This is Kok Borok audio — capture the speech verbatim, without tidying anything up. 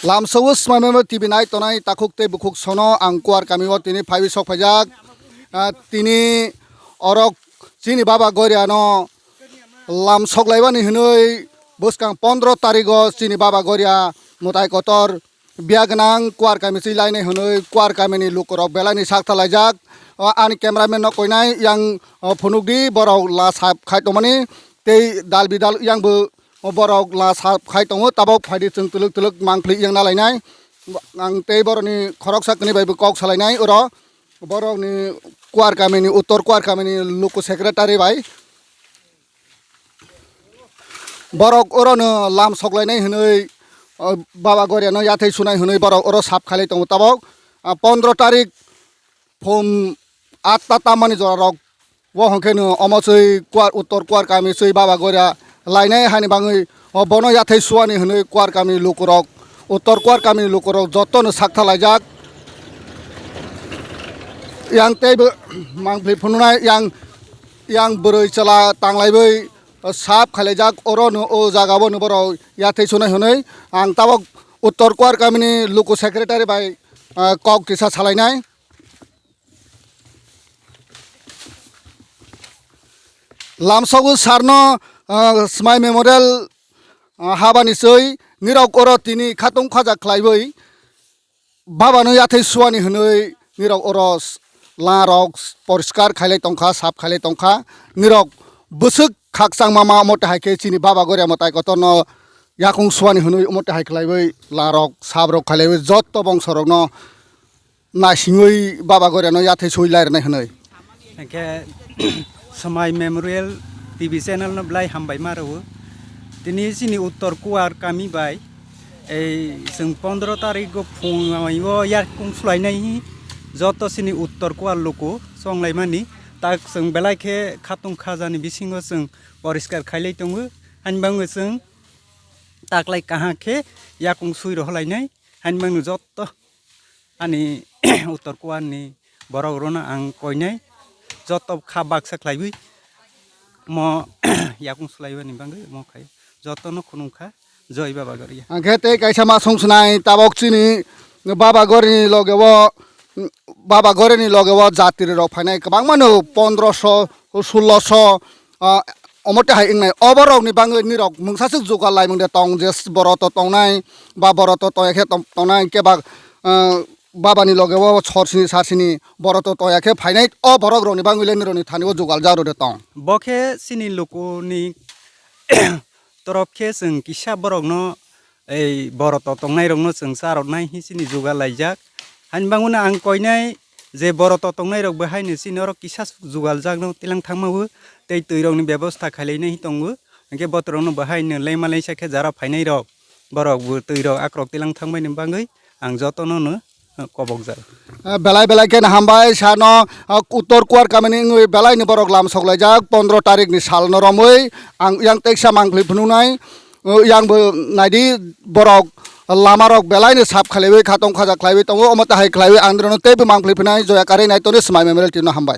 Lamsao Smai Memo T V nai tongnai takhuk tei bukhuk sono ang Kuar kami o tini phaiwi sok phaijak. Ah, tini orok chini baba Goria no lam sok laibani hwnwi bwskang pondro tarik o chini baba Goria mwtai kotor biya gwnang Kuar kami chwi lainai hwnwi Kuar kami ni lukurok belai ni sak thalaijak. O ani cameraman no koinai yang, o, phunuk di borok la sap khai tongmani tei dal bidal yang bo O borok la sap khai tongo, tabok phaidi chwng twlwk twlwk mangpli yang nalainai. Ang tei borokni khoroksa kwnwi bai bo kok salainai oro. Borokni Kuar kamini, Uttor Kuar kamini luku secretary bai. Borok orono lam soklainai hwnwi, o, Baba Goriano yathai sunai hwnwi borok oro sap khailai tongo tabok. Ah, pondro tarik phum atta tamani jorarok, o hwnkhe no omo chwi Kuar, Uttor Kuar kami chwi Baba Goria lainai hani bangwi, o bono yathai suani hwnwi Kuar kami lukurok, Uttor Kuar kami lukurok jotono saktha laijak. Yang teibo mangpli phunuknai yang, yang bwrwi chwla tanglaiwi sap khailaijak, orono o jagao no borok yathai sunai hwnwi ang tabok Uttor Kuar kamini luku secretary bai, ah, kok kisa salainai. Lamsogo sarno, ah, Smai Memorial, ah, habani swi nirok oro tini khatung khaja khlaiwi babano yathai suani hwnwi nirok oro s-, larok poriskar khailai tongkha, sap khailai tongkha. Nirok bwswk khakchang mama omo twi hai khe chini Baba Goria mwtai kotorno yakung suani hwnwi omo twi hai khlaiwi larok saprok khailaiwi jotto bongsorokno naisingwi Baba Goriano yathai sui lairwnai hwnwi. Hwnkhe Swmai Memorial T V channel no belai hambai ma rwo. Tini chini Uttor Kuar kami bai ei chwng pondro tarik o phung o yakung sulainai hi joto chini Uttor Kuar luku chonglaimani tak chwng belai khe khatung khajani bisingo chwng poriskar khailai tongo. Ani bangwi chwng taklai kaham khe yakung sui rohorlainai. Ani bangwi jotto ani Uttor Kuar ni borok rwno ang koinai jotto kha baksa khlaiwi mo yakung swlaiwi ni bangwi mo khai jotto no khunung kha. Joi Baba Goria. Hwnkhe tei kaisa ma song swnai tabok chini Baba Gorini loge o, Baba Gorini loge o jatri rok phainai kwbangma no pondroso, sulloso, ah, omo twi hai wngnai. O borokni bangwi nirok mungsa swk jugal laimung de tong je boroto tongnai ba boroto tongya khe tong-, tongnai hwnkhe ba, ah, babani loge o sorsini sarsini boroto tongya khe phainai o borok rokni bangwi le nirokni thani o jugal jak rw de tong. Bo khe chini lukuni torop khe chwng kisa borokno ei boroto tongnairokno chwng charwknai hi chini jugal laijak. Hani bangmano ang koinai je boroto tongnairok bo haino chini oro kisa jugal jakno tilang thangma o tei twirokni bebosta khailainai hi tongo. Hwnkhe botorokno bo haino lengma lengsa khe jara phainairok borok bo twirok akrok tilang thangbaini bagwi ang jotono no kobokjak. Ah, belai belai khe hambai sano, ah, Uttor Kuar kamini wngwi belai ni borok lam sok laijak pondro tarik ni sal no romwi ang yang teksa mangpli phunuknai, oh, yang bo naidi borok lama rok belai ni sap khlaiwi khatong khaja khlaiwi tongo omo twi hai khlaiwi ang rwno teibo mangpli phunai joya karwi nai toni Swmai Memorial team no hambai.